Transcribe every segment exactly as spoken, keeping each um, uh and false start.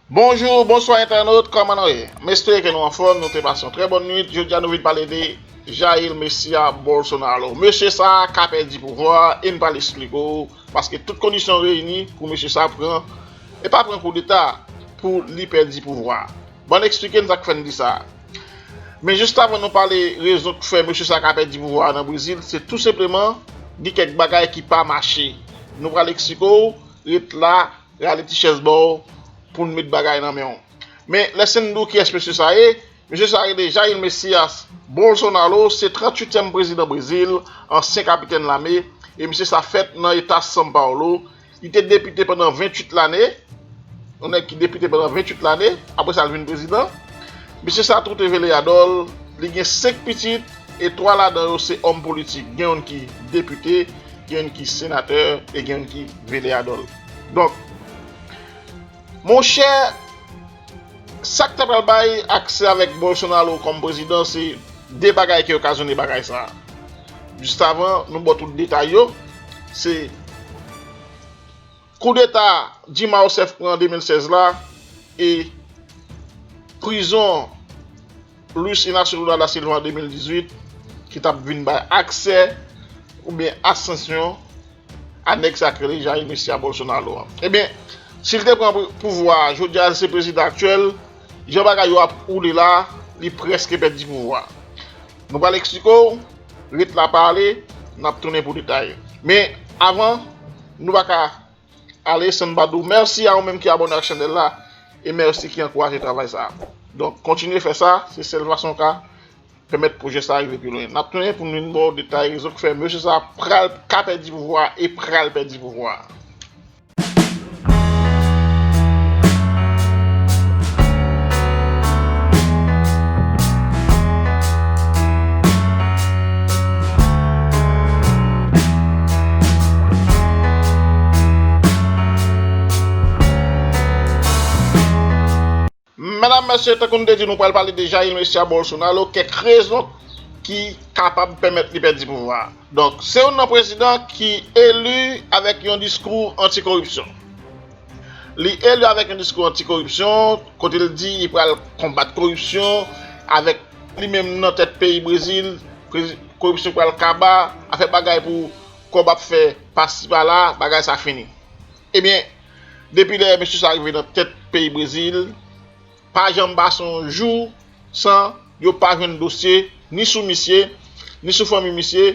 Bonjou, bonswa entènot, kòman nou ye? M espere ke nou anfòm, nou te pase yon trè bòn nwit. Jodi a nou vin pale de Jair Messias Bolsonaro. Mesye sa a ka pèdi pouvwa a e n pral eksplike w, paske tout kondisyon reyini pou mesye sa a pran, e pa pran koudeta, pou li pèdi pouvwa a. Bon, n eksplike n sa k fè n di sa. Men jis avan nou pale rezon k fè mesye sa a ka pèdi pouvwa a nan Brezil, se tou senpleman gen kèk bagay ki pa mache. Nou pral eksplike w, ret la, rale ti chèz ba w pou n met bagay nan men w. Men, lèse n di w kiyès mesye sa ye, mesye sa rele Jair Messias Bolsonaro, se tranntuityèm prezidan Brezil, ansyen kapitèn lame, e mesye sa fèt nan eta São Paulo. Li te depite pandan venntuit lane, yon nèg ki depite pandan venntuit lane, apre sa l vin prezidan. Mesye sa tou te vele adòl, li gen senk pitit, e twa ladan yo se òm politik. Gen youn ki depite, gen youn ki senatè, e gen youn ki vele adòl. Donk, monchè, sa k ta pral bay aksè avèk Bolsonaro kòm prezidan, se de bagay ki okazyone bagay sa a. Jis avan nou ba w tout detay yo, se koudeta Dilma Rousseff pran an de mil sèz la, e prizon Luiz Inácio Lula da Silva an de mil dizuit, ki t ap vin bay aksè oubyen asansyon a nèg sa k rele Jair Messias Bolsonaro an. Ebyen, si l te pran pou- pouvwa a, jodi a l se prezidan aktyèl, jan bagay yo ap woule la, li prèske pèdi pouvwa a. Nou pral eksplike w, ret la pa ale, n ap tounen pou detay. Men, avan, nou pa ka ale san n pa di w mèsi a ou menm ki abòne ak chanèl la, e mèsi ki ankouraje travay sa a. Donk, kontinye fè sa, se sèl fason w ka pèmèt pwojè sa a rive pi lwen. N ap tounen pou n vin ba w detay rezon k fè mesye sa a pral ka pèdi pouvwa a e pral pèdi pouvwa a. Medam, mesye, tankou n te di, nou pral pale de Jair Messias Bolsonaro, kèk rezon ki kapab pèmèt li pèdi pouvwa a. Donk, se youn nan prezidan ki eli avèk yon diskou anti-koripsyon. Li eli avèk yon diskou anti-koripsyon, kote l di li pral konbat koripsyon, avèk li menm nan tèt peyi Brezil, prezi- koripsyon pral kaba, afè bagay pou kòb ap fè pasi pala, bagay sa fini. Ebyen, depi lè mesye sa rive nan tèt peyi Brezil, pa janm pase yon jou san yo pa jwenn dosye ni sou misye, ni sou fanmi misye,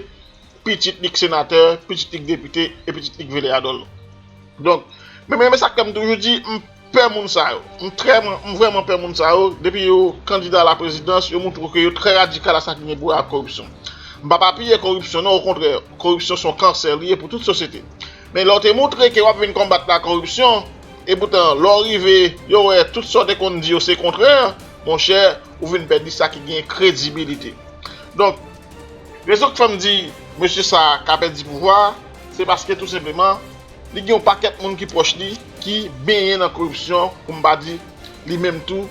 pitit li k senatè, pitit li k depite, e pitit li k vele adòl. Donk, men, men, men sa k fè m toujou di, m pè moun sa yo. M trè, m vrèman pè moun sa yo. Depi yo kandida a la prezidans, yo montre w ke yo trè radikal a sa ki gen pou wè ak koripsyon. M p ap apiye koripsyon, non, okontrè, koripsyon se yon kansè li ye pou tout sosyete. Men lè w te montre ke w ap vin konbat lakoripsyon, epoutan, lè w rive, yo wè tout sa w te konn di yo se kontrè, monchè, ou vin pèdi sa ki gen kredibilite. Donk, rezon k fè m di mesye sa a ka pèdi pouvwa a, se paske tou senpleman, li gen yon pakèt moun ki pwòch li ki benyen nan koripsyon, pou m pa di li menm tou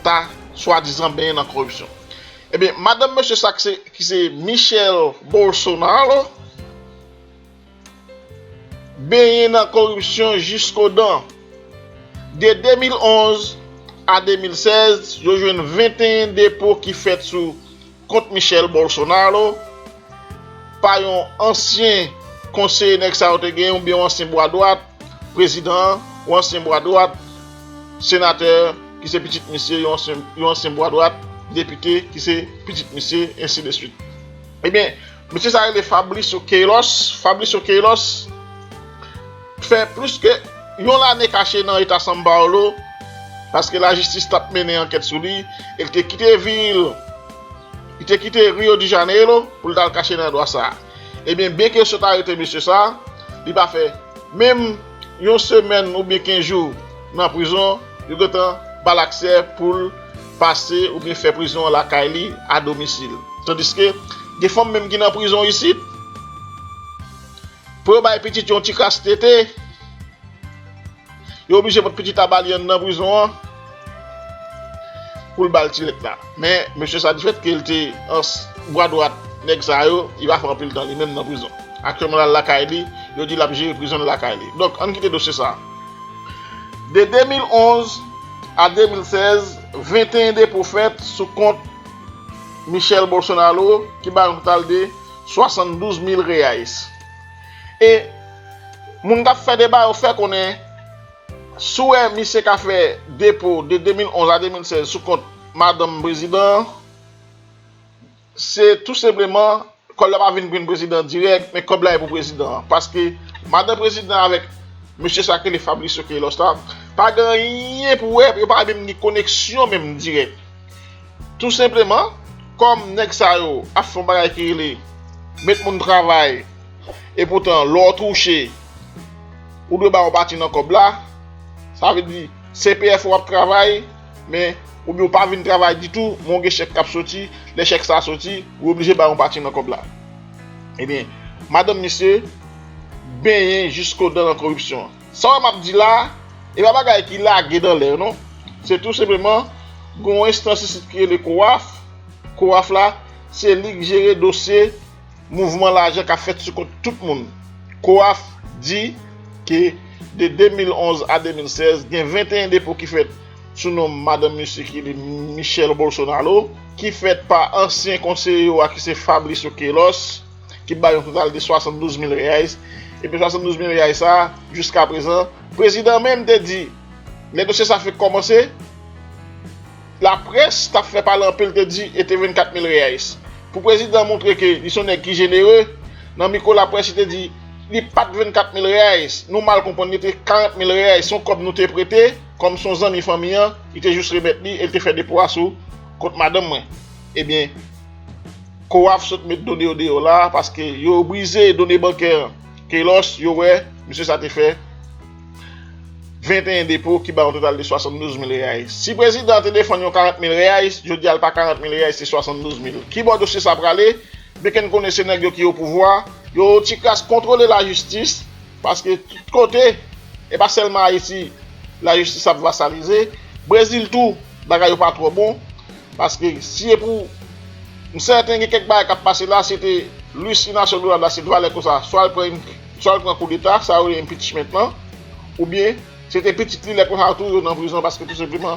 ta swadizan benyen nan koripsyon. Ebyen, madanm mesye sa ki se, ki se Michelle Bolsonaro, benyen nan koripsyon jiskodan. De de mil onz a de mil sèz, yo jwenn venteyen depo ki fèt sou kont Michelle Bolsonaro pa yon ansyen konseye nèg sa yo te genyen oubyen yon ansyen bwa dwat prezidan an, yon ansyen bwa dwat senatè ki se pitit misye, yon ansyen, yon ansyen bwa dwat depite ki se pitit misye, ensi de swit. Ebyen, mesye sa rele Fabrício Queiroz. Fabrício Queiroz fè plis ke yon lane kache nan eta São Paulo, paske lajistis t ap mennen ankèt sou li, e l te kite vil, li te kite Rio de Janeiro pou l t al kache nan endwa sa a. Ebyen, byenke yo sot arete mesye sa a, li pa fè menm yon semèn oubyen kenz jou nan prizon, yo gentan ba l aksè pou l pase oubyen fè prizon an lakay li, a domisil. Tandiske, gen fanm menm ki nan prizon isit, pou yo bay pitit yo yon ti kras tete, yo oblije pot pitit la ba li anndan prizon an pou l ba l ti lèt la. Men, mesye sa, difèt ke l te an s- bwa dwat nèg sa yo, li pa fè anpil tan li menm nan prizon. Aktyèlman, l al lakay li, yo di l ap jere prizon l lakay li. Donk, ann kite dosye sa a. De de mil onz a de mil sèz, venteyen depo fèt sou kont Michel Bolsonaro ki bay yon total de swasanndouz mil reais. E moun k ap fè deba yo fè konnen, si w wè misye ka fè depo de de mil onz a de mil sèz sou kont madanm prezidan an, se tou senpleman kòb la pa vin pran prezidan dirèk, men kòb la e pou prezidan an. Paske madanm prezidan avèk mesye sa k rele Fabricio Queiroz la, pa gen anyen pou wè, yo pa menm gen koneksyon menm dirèk. Tou senpleman, kòm nèg sa yo ap fè yon bagay ki rele met moun travay, epoutan lè w touche, ou dwe ba yon pati nan kòb la, sa vle di C P F ou ap travay, men oubyen ou pa vin travay ditou, men w gen chèk k ap soti, lè chèk sa soti, ou oblije ba yon pati nan kòb la. Ebyen, madanm misye benyen jiskodan nan koripsyon. Sa w wè m ap di la, e pa bagay ki lage nan lè, non. Se tou senpleman, gen yon enstans isit ki rele COAF. COAF la, se li k jere dosye mouvman lajan k ap fèt sou kont tout moun. COAF di ke de de mil onz a de mil sèz, gen venteyen depo ki fèt sou non madanm misye ki rele Michel Bolsonaro, ki fèt pa ansyen konseye yo a ki se Fabricio Queiroz, ki bay yon total de swasanndouz mil reais. Epi swasanndouz mil reais sa, jiskaprezan, prezidan menm te di, lè dosye sa fèk kòmanse, laprès t ap fè pale anpil, te di e te vennkat mil reais. Pou prezidan montre ke li se yon nèg ki jenere, nan mikwo laprès li te di li pa t vennkat mil reais, nou mal konprann, li te karant mil reais, se yon kòb nou te prete, kòm se yon zanmi fanmi an, li te jis remèt li e li te fè depo a sou kont madanm mwen. Ebyen, COAF sot met done yo deyò la, paske yo brize done bankè Queiroz, yo wè misye sa te fè venteyen depo ki ba yon total de swasanndouz mil reais. Si prezidan an te defann yon karant mil reais, jodi a l pa karant mil reais, se swasanndouz mil. Kibò dosye sa prale? Byen ke n konnen se nèg yo ki o pouvwa, yo ti kras kontwole lajistis, paske tout kote, e pa sèlman Ayiti, lajistis ap vasalize. Brezil tou, bagay yo pa twò bon. Paske si e pou, m sèten gen kèk bagay k ap pase la, se te Luis Inacio Lula da Silva lè konsa, swa l pran, swa l pran koudeta, sa yo rele impeachment lan, oubyen se te pitit li lè konsa tou yo nan prizon paske tou senpleman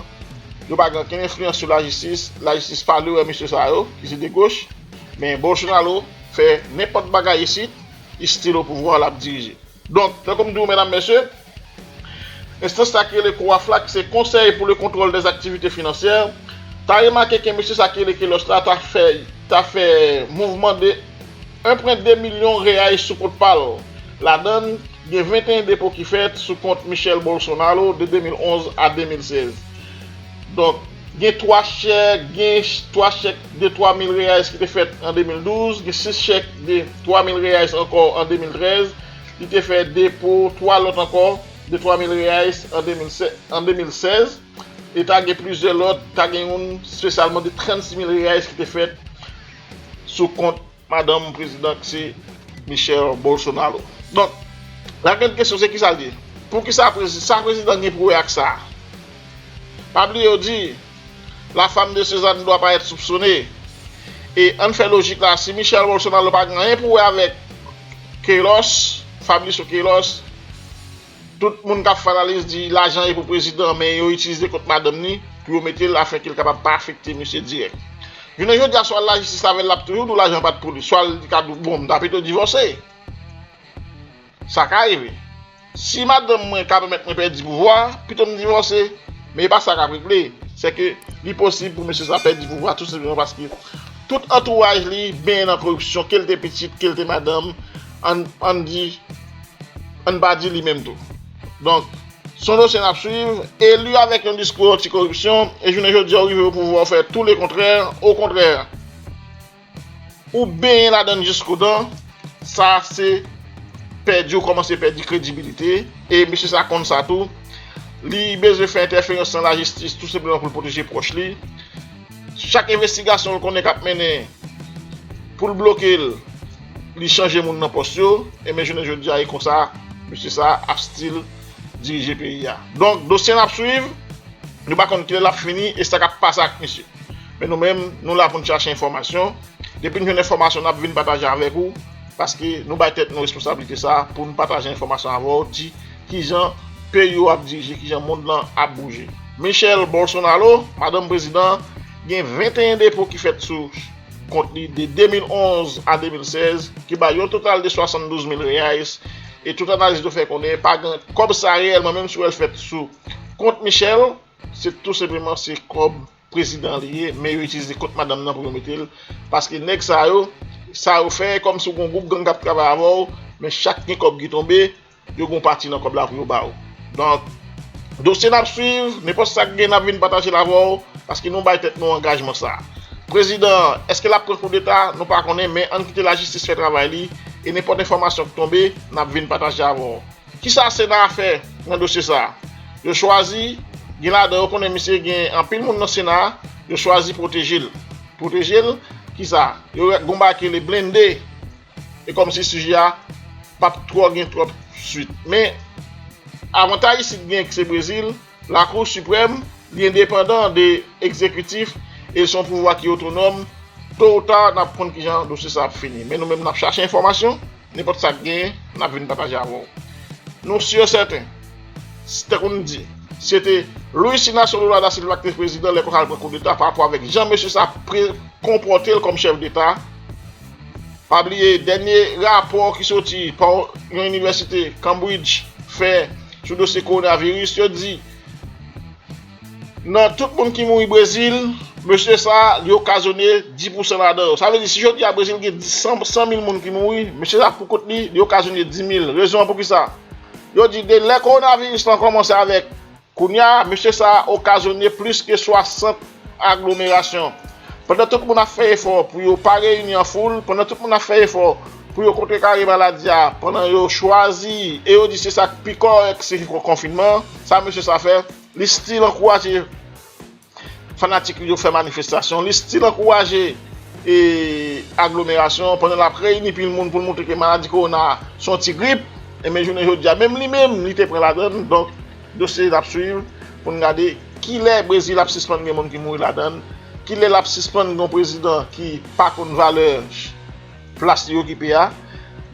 yo pa gen okenn enfliyans sou lajistis, lajistis pa vle wè mesye sa yo ki se de goch, men Bolsonaro fè nenpòt bagay isit, li still o pouvwa, l ap dirije. Donk, tankou m di w, medam, mesye, enstans sa ki rele COAF la, ki se Conseil pour le contrôle des activités financières, ta remake ke mesye sa ki rele Queiroz la ta fè, ta fè mouvman de en pwen de milyon reais sou kont pa l. Ladan l, gen venteyen depo ki fèt sou kont Michel Bolsonaro de de mil onz a de mil sèz. Donk, gen twa chèk, gen ch-, twa chèk de twa mil reais ki te fèt an de mil douz, gen sis chèk de twa mil reais ankò an de mil trèz, li te fè depo twa lòt ankò de twa mil reais an de mil sèz, an de mil sèz, e ta gen plizyè lòt, ta gen youn espesyalman de trannsis mil reais ki te fèt sou kont madanm prezidan ki se Michel Bolsonaro. Donk, la grande question se kisa l ye? Poukisa prezi-, sa prezidan gen pou wè ak sa? Pa bliye yo di, la femme de César ne doit pas être soupçonnée. E ann fè lojik la, si Michel Bolsonaro pa gen anyen pou wè avèk Queiroz, Fabricio Queiroz, tout moun k ap fè analiz di lajan e pou prezidan, men yo itilize kont madanm ni pou yo mete l afenke l kapab pa afekte misye dirèk. Jounen jodi a, swa lajistis avè l, l ap toujou di w lajan pa t pou li, swa li ka di w, bon, m ta pito divòse. Sa ka rive. Si madanm mwen ka pèmèt mwen pèdi pouvwa, pito m divòse. Men e pa sa k ap regle. Se ke li posib pou mesye sa pèdi pouvwa tou senpleman paske tout antouraj li benyen nan koripsyon, ke l te pitit, ke l te madanm, ann, ann di, ann pa di li menm tou. Donk, se yon dosye n ap swiv, eli avèk yon diskou anti-koripsyon, e jounen jodi a, w rive o pouvwa, w fè tou le kontrè, okontrè. Ou benyen ladan l jiskodan, sa se pèdi, ou kòmanse pèdi kredibilite. E mesye sa konn sa tou. Li bezwen fè entèferans nan lajistis tou senpleman pou l pwoteje pwòch li. Chak envestigasyon l konnen k ap mennen pou l bloke l, li chanje moun nan pòs yo. Ebyen, jounen jodi a, e konsa, mesye sa ap still dirije peyi a. Donk, dosye n ap swiv, nou pa konn kilè l ap fini e sa k ap pase ak misye. Men nou menm, nou la pou n chache enfòmasyon. Depi n jwenn enfòmasyon, n ap vin pataje avèk ou, paske nou bay tèt nou responsablite sa a pou n pataje enfòmasyon avè w, di kijan peyi w ap dirije, kijan mond lan ap bouje. Michelle Bolsonaro, madanm prezidan, gen venteyen depo ki fèt sou kont li de de mil onz a de mil sèz, ki bay yon total de swasanndouz mil reais. E tout analis yo fè konnen pa gen kòb sa reyèlman, menm si w wè l fèt sou kont Michelle, se tou senpleman se kòb prezidan li ye, men yo itilize kont madanm nan pou yo mete l, paske nèg sa yo, sa yo fè kòmsi w gen yon gwoup gang k ap travay avè w, men chak gen kòb ki tonbe, yo gen yon pati nan kòb la pou yo ba w. Donk, dosye n ap swiv, nenpòt sa k gen, n ap vin pataje l avè w, paske nou bay tèt nou angajman sa. Prezidan, èske l ap pran koudeta? Nou pa konnen, men ann kite lajistis fè travay li, e nenpòt enfòmasyon k tonbe, n ap vin pataje avè w. Kisa Sena a fè nan dosye sa a? Yo chwazi, gen ladan yo konnen misye gen anpil moun nan Sena a, yo chwazi pwoteje l. Pwoteje l, kisa? Yo gen yon bagay ki rele blende. E kòmsi sijè a p ap twò gen twòp swit. Men, avantaj isit gen se Brezil, Lakou Siprèm, li endepandan de egzekitif e se yon pouvwa ki otonòm. To ou ta, n ap konn kijan dosye sa ap fini. Men nou menm, n ap chache enfòmasyon. Nenpòt sa k genyen, n ap vin pataje avè w. Nou si e sèten, tankou n di, se te Luiz Inácio Lula da Silva ki te prezidan lè konsa l pran koudeta pa rapò avèk jan mesye sa pre-, konpòte l kòm chèf deta. Pa bliye, dènye rapò ki soti pa yon inivèsite Cambridge fè sou dosye kowonaviris, yo di nan tout moun ki mouri Brezil, mesye sa a, li okazyone dis pousan ladan yo. Sa vle di, si jodi a Brezil gen dis, san, san mil moun ki mouri, mesye sa a pou kont li, li okazyone dis mil. Rezon an poukisa? Yo di, de lè kowonaviris lan kòmanse avèk kounye a, mesye sa a okazyone plis ke swasant aglomerasyon. Pandan tout moun ap fè efò pou yo pa reyini an foul, pandan tout moun ap fè efò pou yo kontrekare maladi a, pandan yo chwazi e yo di se sa k pi kòrèk, se konfinman, sa mesye sa fè, li still ankouraje fanatik li yo fè manifestasyon, li still ankouraje e, aglomerasyon, pandan l ap reyini pil moun pou l montre ke maladi kowona a se yon ti grip, enben jounen jodi a, menm li menm, li te pran ladan l. Donk, dosye n ap swiv pou n gade kilè Brezil ap sispann gen moun ki mouri ladan l, kilè l ap sispann gen yon prezidan ki pa konn valè plas li okipe a.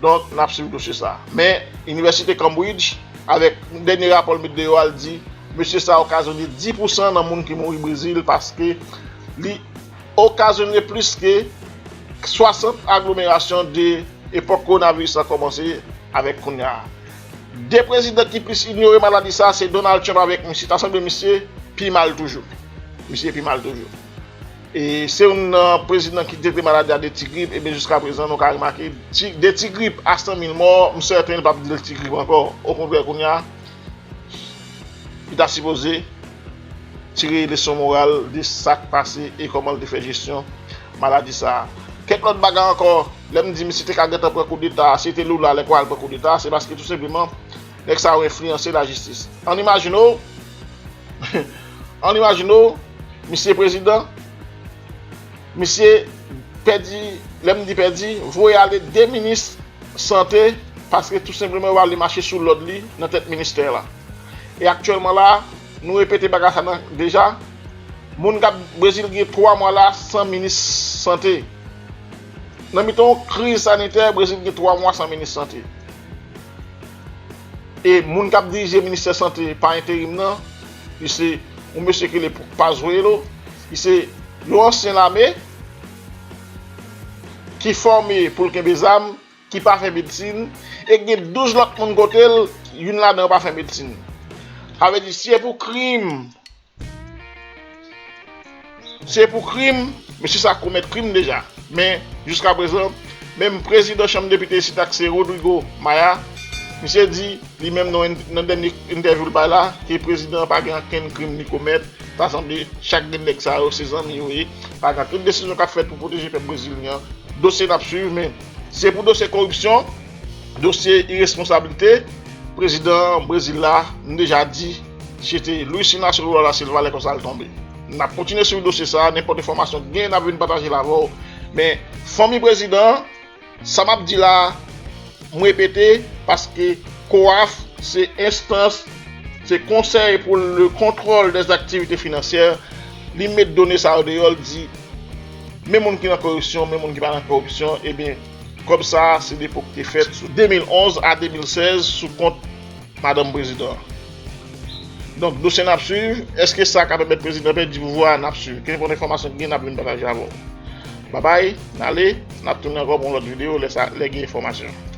Donk, n ap swiv dosye sa a. Men, Inivèsite Cambridge, avèk dènye rapò l met deyò a, l di mesye sa a okazyone dis pousan nan moun ki mouri Brezil, paske li okazyone plis ke swasant aglomerasyon de epòk kowonaviris la kòmanse avèk kounye a. De prezidan ki plis inyore maladi sa a, se Donald Trump avèk misye. Ta sanble misye pi mal toujou. Misye pi mal toujou. E se youn nan prezidan ki trete maladi a de ti grip, ebyen jiska prezan nou ka remake ti, de ti grip a san mil mò, m sèten li p ap di l ti grip ankò. Okontrè, kounye a, li ta sipoze tire leson moral de sa k pase e kòman l te fè jesyon maladi sa a. Kèk lòt bagay ankò, lè m di misye te ka gentan pran koudeta, si te Lula lè kwa l pran koudeta, se paske tou senpleman nèg sa yo enfliyanse lajistis. Ann imajine w, ann imajine w, misye prezidan, misye pèdi, lè m di pèdi, voye ale de minis sante, paske tou senpleman yo pa vle mache sou lòd li nan tèt ministè la. E aktyèlman la, nou repete bagay sa nan deja, moun k ap Brezil gen twa mwa la san minis sante. Nan mitan yon kriz sanitè, Brezil gen twa mwa san minis sante. E moun k ap dirije ministè sante pa enterim nan, li se yon mesye ki rele Pazuello, li se yon ansyen lame ki fòme pou l kenbe zam, ki pa fè medsin, e gen douz lòt moun kote l, youn ladan yo pa fè medsin. Sa vle di, si e pou krim, si e pou krim, mesye sa komèt krim deja. Men, jiska prezan, menm prezidan chanm depite isit la, se Rodrigo Maia, misye di, li menm nan, nan dènye entèvyou l bay la, ke prezidan an pa gen okenn krim li komèt, ta sanble chak de nèg sa yo, se zanmi yo ye. Pa gen tout desizyon k ap fèt pou pwoteje pèp brezilyen an. Dosye n ap swiv, men se pou dosye koripsyon, dosye iresponsablite, prezidan Brezil la, m deja di, se te Luiz Inácio Lula da Silva lè konsa l tonbe. N ap kontinye swiv dosye sa a, nenpòt enfòmasyon k gen, n ap vin pataje l avè w. Men, fanmi prezidan an, sa m ap di la a, m repete, paske COAF se enstans, se Conseil pour le contrôle des activités financières, li met done sa yo deyò, l di, men moun ki nan koripsyon, men moun ki pa nan koripsyon, ebyen, kòb sa a, se depo ki te fèt sou de mil onz a de mil sèz sou kont madanm prezidan an. Donk, dosye n ap swiv, èske sa ka pèmèt prezidan pèdi pouvwa a? N ap swiv. Kenpòt enfòmasyon ki gen, n ap vin pataje avè w. Babay, n ale, n ap tounen ankò pou yon lòt videyo, lè sa, lè gen enfòmasyon.